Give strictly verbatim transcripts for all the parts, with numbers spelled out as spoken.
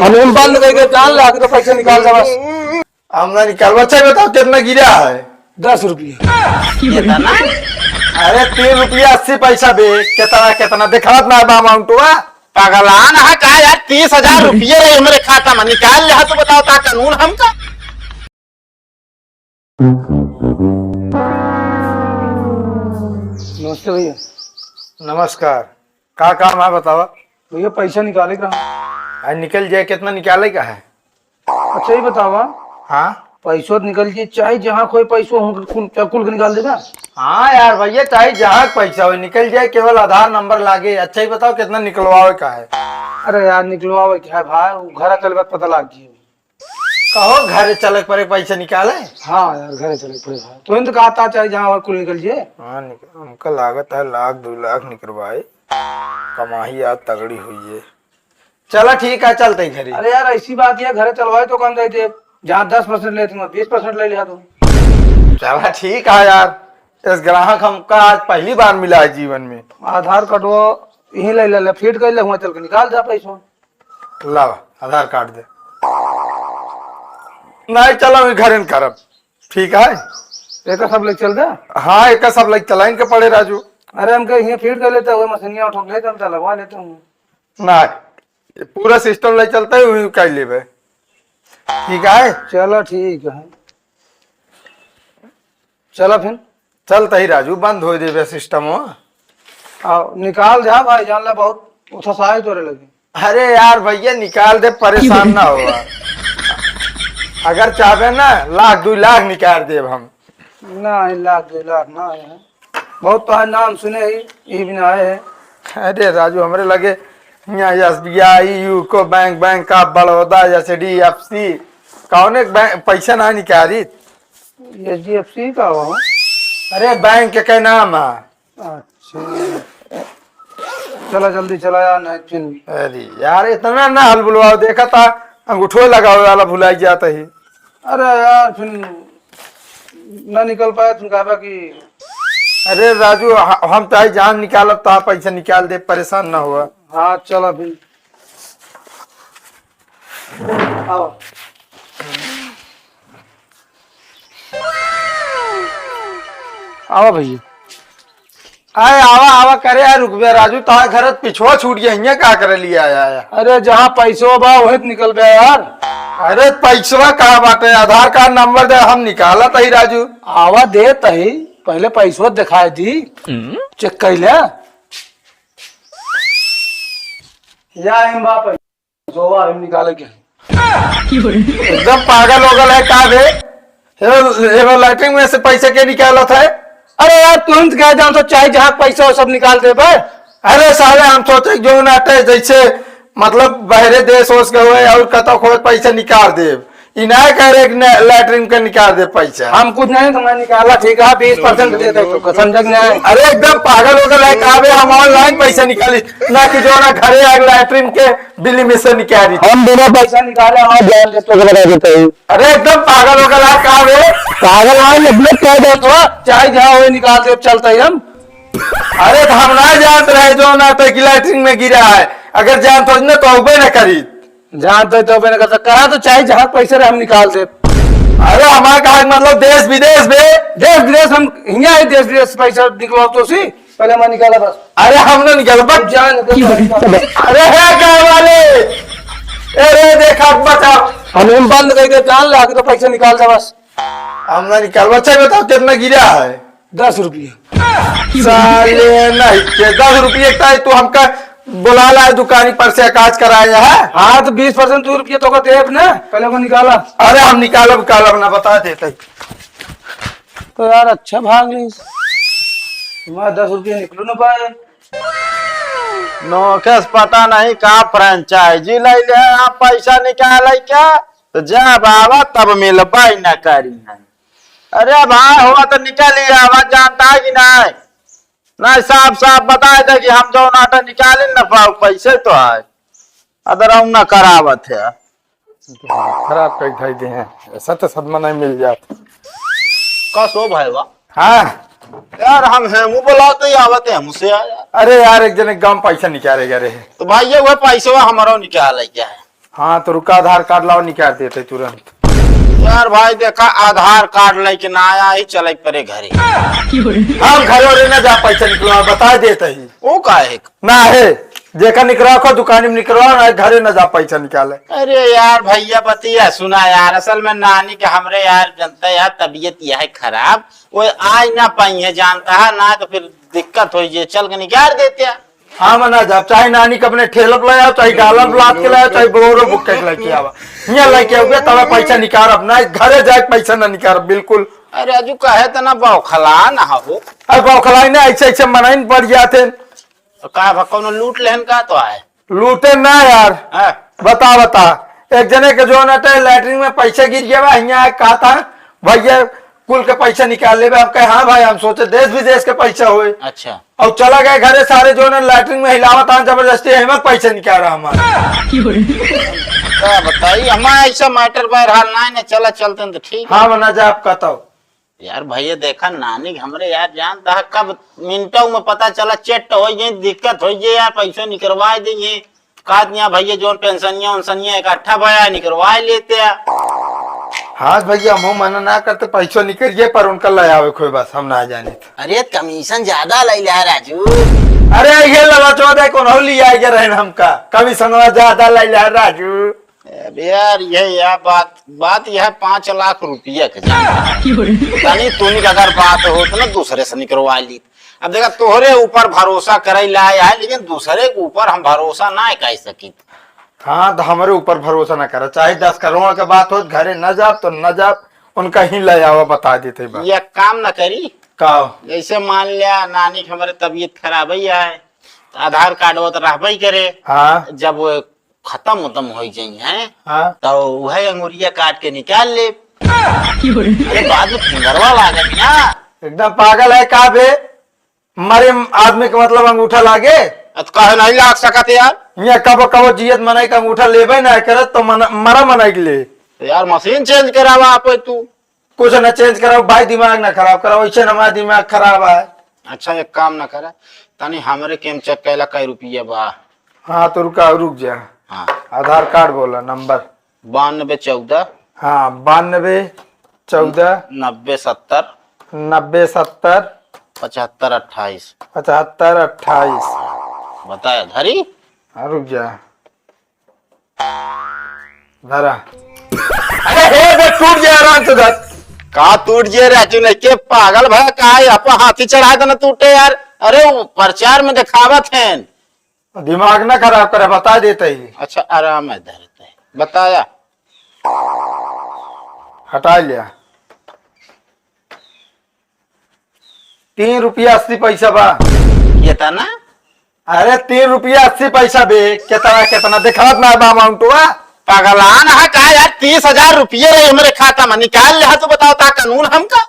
हम बंद करके जान ला के तो पैसा निकाल दे बस। हम ना निकालबा। अच्छा, बताओ, कितना गिरा है? दस रुपया। कितना? अरे, तीन रुपया अस्सी पैसा बे। कितना, कितना? दिखात ना बा अमाउंटवा। पगलान है का यार? तीस हजार रुपये रहे हमारे खाता में, निकाल ले। तो बताओ, का कानून हमका? नमस्ते भैया। नमस्कार। का काम है, बतावा? भैया, पैसा निकाले के रहा। आ, निकल जाए, कितना निकाले का है? अच्छा, ये बतावा। हाँ? पैसो तो निकल जाए, चाहे जहाँ कोई पैसो हो, कुल, क्या कुल के निकाल देगा? हाँ यार भैया, चाहे जहाँ पैसा हो, निकल जाए, केवल आधार नंबर लागे। अच्छा, ये बताओ, कितना निकलवावे का है? अरे यार, निकलवावे क्या है भाई, वो घर चल बात पता लाग जाए। कहो, घरे चले के पड़े पैसा निकाले? हाँ यार, घरे चले के पड़े भाई। तो इन तो कहा था, चाहे जहाँ और कुल निकल जाए। हाँ, निकल, हमका लागत है लाख दो लाख निकलवाए, कमाई आज तगड़ी हुई है। चला ठीक है, चलते ही घरे। अरे यार, ऐसी बात है, घरे चलवाए तो कम दे दे, जहाँ दस परसेंट लेते हैं, बीस परसेंट ले लिया तू। चला ठीक है यार, इस ग्राहक हमका आज पहली बार मिला है जीवन में। आधार कार्ड वो यहीं ले ले, फीड कर ले, वहाँ चल के निकाल दे पैसा। लावा, आधार कार्ड दे। नहीं, चला, वही घरे न करब। ठीक है। एका सब लेके चल दे। हाँ, एका सब लेके चला, इनके पड़े राजू। अरे, हमके यहाँ फीड कर लेते हुए, मशीनिया उठा ले चलता, लगवा लेते हूँ। ना, ये पूरा सिस्टम ले चलते हुए कर लेबे। ठीक है? चलो, ठीक है। चलो फिर। चलते ही राजू, बंद हो देबे सिस्टम। आ, निकाल दे भाई, जान ला बहुत उठसाए तोरे लगे। अरे यार भैया, निकाल दे, परेशान ना हुआ। अगर चाहबे ना, लाख, दो लाख निकाल देब हम। ना, लाख, दो लाख ना आए हैं। बहुत तो है, नाम सुने ही, ये भी ना आए हैं। अरे राजू, हमरे लगे यहाँ SBI, UCO bank, bank of Baroda, HDFC, कौने बैंक पैसा ना निकाली। एचडीएफसी का हो? अरे बैंक के नाम है। अच्छा, चला जल्दी चला यार, नहीं फिर। अरे यार, इतना ना हलबुलवाओ, देखा था अंगूठो लगावे वाला भुलाई जाता ही। अरे यार, फिर ना निकल पाए, तुम कहबा कि अरे राजू, ह-, हम चाहे जान निकालब, तो आप पैसा निकाल दे, परेशान ना हुआ। हाँ, चला फिर। आओ। आवा भैया। अरे आवा, आवा करे यार, रुकबे राजू, तार घर पिछुआ छूट गया, हियां का करे लिया आया है? अरे जहाँ पैसवा बा, वही तो निकल गया यार। अरे पैसवा का बाटे, आधार कार्ड नंबर दे, हम निकालत ही राजू। आवा देत ही, पहले पैसवा दिखाई दी, चेक कर ले। या एम बा पैसवा, हम निकाले के। एकदम पागल हो गल है का बे? एगो, एगो लैट्रिन में से पैसा के निकालत है? अरे यार, तुरंत क्या जान तो चाहे जहाँ पैसा हो सब निकाल दे बे। अरे साले, हम सोचे जो ना टे जैसे मतलब बहरे देश ओस के हुए और कतौ खोए पैसा निकाल देब। ई ना कह रहे कि न-, लैट्रिन के निकाल दे पैसा। हम कुछ नहीं, तुम्हें निकाला, ठीक है, बीस परसेंट दे दे तो, समझ नहीं आए। अरे एकदम पागल हो गया है का बे, हम ऑनलाइन पैसा निकाली, ना कि जो ना घरे आए लैट्रिन के बिल में से निकाली। हम बिना पैसा निकाले हम जान दे तो बता देते हैं। अरे एकदम पागल हो गया है का बे? पागल है, मतलब क्या दे तो? चाहे जाओ, वही निकाल दे, चलते ही हम। अरे तो हम ना जानत रहे जो ना तो कि लैट्रिन में गिरा है, अगर जानत होत ना तो अउबे ना करी। जानत होत तो अउबे ना करता, कहा तो चाहे जहाँ पैसे रहे हम निकाल दे। अरे हमारे कहा मतलब देश विदेश बे। देश विदेश हम हियाँ है, देश विदेश से पैसा निकलवा तो सी, पहले हमारे निकाला बस। अरे हम ना निकाल, बस। जान दे तो निकाल। अरे है क्या वाले? अरे देखा बचा। हम, हम बंद करके जान ला के तो पैसा निकाल दे बस। हम ना निकाल, अच्छा बताओ कितना गिरा है? दस रुपया। साले नहीं के दस रुपये का है, तू हमका बुला ला है दुकानी पर से काज कराए है। हाँ, तो बीस परसेंट दो रुपये तो का देब ना, पहले वो निकाला। अरे हम निकालब, निकालब ना, बता देते। तो यार अच्छा भाग ली। तुम्हारा दस रुपये निकलो ना पाए। नोखेस पता नहीं का फ्रेंचाइजी ले ले, आप पैसा निकाले क्या? तो जब आवा तब मिलबा ही ना करी है। अरे भाई, हुआ तो निकल ही आवा, जानता है कि नहीं? नहीं, साफ साफ बताए दे कि हम जो नाटा निकाले न पाओ, पैसे तो आए, अदर हम ना करावत है। खराब कर खाई दे हैं, ऐसा तो सदमा नहीं मिल जात। का सो भाई बा? हाँ। यार, हम हेमू बुलाते ही आवत है, हमसे आया। अरे यार, एक जने गांव पैसा निकाले गए रहे। तो भाई, ये वो पैसवा हमारा निकाले क्या है? हाँ, तो रुका, आधार कार्ड लाओ, निकाल देते तुरंत। यार भाई, देखा, आधार कार्ड लेके ना आया ही, चले परे घरे। हम घरे उरे ना जा, पैसा निकलवा, बता देते ही। वो का है? ना है, जेका निकलवा को दुकान में निकलवा, ना घरे ना जा पैसा निकाले। अरे यार भैया, बतिया सुना यार, असल में नानी के हमरे यार, जनता यार, तबीयत यह है खराब, वो आज ना पाई है, जानता है ना, तो फिर दिक्कत हो जे, चल के निकाल देते हैं। हाँ, मना जाब, चाहे नानी के अपने ठेला पे ले आओ, चाहे डाला पे लाद के ले आओ, चाहे बोलेरो बुक करके लेके आवा। हियाँ लेके आओगे, तब पैसा निकारब ना, घरे जाके पैसा ना निकारब, बिल्कुल। अरे राजू, कहे तो ना बौखला ना हो। अरे बौखलाई ना, ऐसे, ऐसे मनाइन पड़ जाते। तो का भा, कौनो लूट लेहन का तो आए? लूटे ना यार। हाँ। बता, बता, एक जने के जो ना टे लैट्रिन में पैसा गिर गया बा, हियाँ कहा था, "भैया, कुल के पैसा निकाल लेबे।" हम कहे, "हाँ भाई, हम सोचे देश विदेश के पैसा होए।" अच्छा। और चला गए घरे, सारे जो ना लैट्रिन में हिलावत हैं जबरदस्ती, हमें पैसा निकाल रहा हमारा। का बताई, हमारा ऐसा मैटर बहरहाल ना है, चला चलते हैं तो ठीक है। हाँ, मना जा, आप कहता हो। यार भैया, देखा नानी के हमरे यार, जानता है, कब मिनटों में पता चला, चेट हो जाए, दिक्कत हो जाए यार, पैसों निकलवा देंगे। का दिया भैया, जोन पेंशनिया उनसनिया इकट्ठा भया, निकलवा लेते हैं। हाँ भैया, हम मना ना करते, पैसों निकल गए, पर उनका ले आवे कोई, बस हम ना जाने थे। अरे, कमीशन ज्यादा ले लिया राजू। अरे, ये लला चौदह कौन हो लिया गया रहे हमका, कमीशनवा ज्यादा ले लिया राजू। अब यार, यह, यह बात, बात यह पाँच लाख रुपया के जाने। तनी तुनी के अगर बात हो तो ना दूसरे से निकलवा ली। अब देखा, तोहरे ऊपर भरोसा करे लाए है, लेकिन दूसरे के ऊपर हम भरोसा ना कर सकित। हाँ, तो हमरे ऊपर भरोसा ना करा, चाहे दस करोड़ के बात हो, घरे ना जाब तो ना जाब, उनका ही ले आवा, बता देते बा। ये काम ना करी। का? जैसे मान लिया, नानी के हमरे तबीयत खराब ही है, तो आधार कार्ड वो तो रहबे ही करे। हाँ। जब वो खत्म उतम हो जाई हैं, हाँ। तो वह अंगुरिया काट के निकाल ले। अरे, बाद में फिंगरवा लागत ना। एकदम पागल है का बे? मरे आदमी के मतलब अंगूठा लागे? अत काहे नहीं लाग सकत यार? यहाँ कबो कबो जियत मनई का अंगूठा लेबे ना करत तो मन, मरा मनई के ले। तो यार, मशीन चेंज करावा आप तू। कुछ ना चेंज कराओ भाई, दिमाग ना खराब कराओ, ऐसे ना हमारा दिमाग खराब है। अच्छा, एक काम ना करे, तनी हमरे केम चेक कैला, कै रुपया बा? हाँ, तो रुका, रुक जा। हाँ। आधार कार्ड बोला, नंबर। बानबे चौदह। हाँ, बानबे चौदह। नब्बे सत्तर। नब्बे सत्तर। पचहत्तर अट्ठाईस। पचहत्तर अट्ठाईस। बताया, धरी? हाँ, रुक जा। धरा। अरे हे बे, टूट गया आराम से धर। का टूट गया रे, तू नहीं के पागल भया का है? अपन हाथी चढ़ा देना टूटे यार। अरे वो प्रचार में दिखावत हैं। दिमाग ना खराब करे, बता देते ही। अच्छा, आराम है, धरते हैं। बताया। हटा लिया। तीन रुपया अस्सी पैसा बा। केतना? अरे, तीन रुपया अस्सी पैसा बे, केतना, केतना देखात ना बा अमाउंटवा? पगलान है का यार? तीस हजार रुपये रहे हमरे खाता में, निकाल ले, तू बताओ, ता कानून हमका?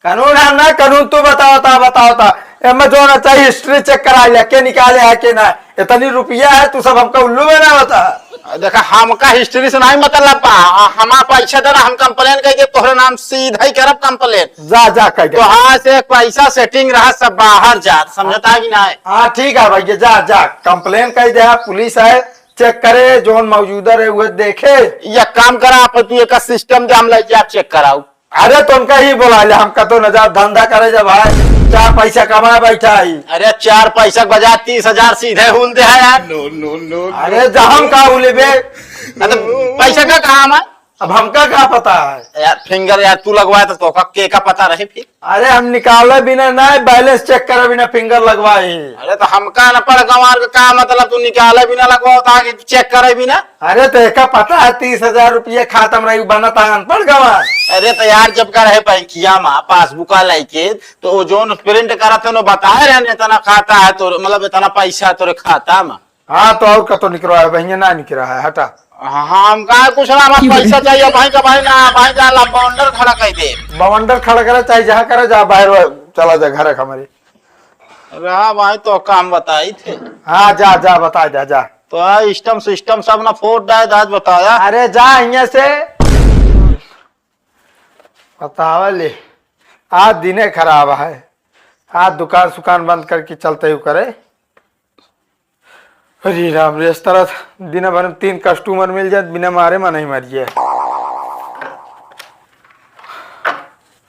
कानून है ना, कानून तू बताओ ता, बताओ ता। एमे जो ना चाहिए, हिस्ट्री चेक करा लिया, के निकाले है, के ना। इतनी रुपया है, तू सब हमका उल्लू बनावत है। देखा, हमका हिस्ट्री से नहीं मतलब बा। आ, हमार पैसा देना, हम कंप्लेन कर दे, तोहरे नाम सीधा ही करब कंप्लेन। जा, जा, कह दे। तो हाँ, से पैसा सेटिंग रहा, सब बाहर जात, समझता कि नहीं? हाँ, ठीक है भैया, जा, जा, कंप्लेन कर दे, पुलिस है, चेक करे, जोन मौजूदा रहे, वो देखे। ये काम करा आप, तू एक सिस्टम दे, हम ले जाब, चेक कराऊ। अरे, तो उनका ही बोला ले, हम कतो न जा, धंधा करे जब है, चार पैसा कमाए बैठा ही। अरे, चार पैसा के बजाय तीस हजार सीधे हुल दे है यार। No, no, no, no। अरे, जा हम का हुले बे? अरे, पैसा का काम है? अब हमका का पता है? यार, फिंगर यार, तू लगवाए तो तोका के का पता रहे फिर? अरे, हम निकाले बिना ना, बैलेंस चेक करे बिना फिंगर लगवाए। अरे, तो हमका अनपढ़ गंवार का का मतलब, तू निकाले बिना लगवाओ, ताकि चेक करे बिना? अरे, तो एका पता है, तीस हजार रुपये खाता में रही, बनत है अनपढ़ गंवार। अरे, तो यार, जब का रहे बैंकिया में पासबुका लेके, तो वो जोन प्रिंट करत है, वो बताए रहे, इतना खाता है तो, मतलब, इतना पैसा है तोरे खाता में। हाँ, तो और कतो निकरवा है, बहिया ना निकरा है, हटा। हाँ, हाँ, हम कहा कुछ ना, हमारा पैसा चाहिए, भाई का भाई ना, भाई जा ला, बवंडर खड़ा कर दे। बवंडर खड़ा करे, चाहे जहाँ करे, जा बाहर, चला जा घर हमारे। रहा भाई, तो काम बताई थे। हाँ, जा, जा, बता जा, जा। तो आ सिस्टम, सिस्टम सब ना फोड़ डाय, दाज बताया। अरे जा हियाँ से। बतावा ले, आज दिने खराब है, आज दुकान सुकान बंद करके चलते ही करे। अरे राम रे, इस तरह दिन भर में तीन customer मिल जात, बिना मारे मनई मर जाए।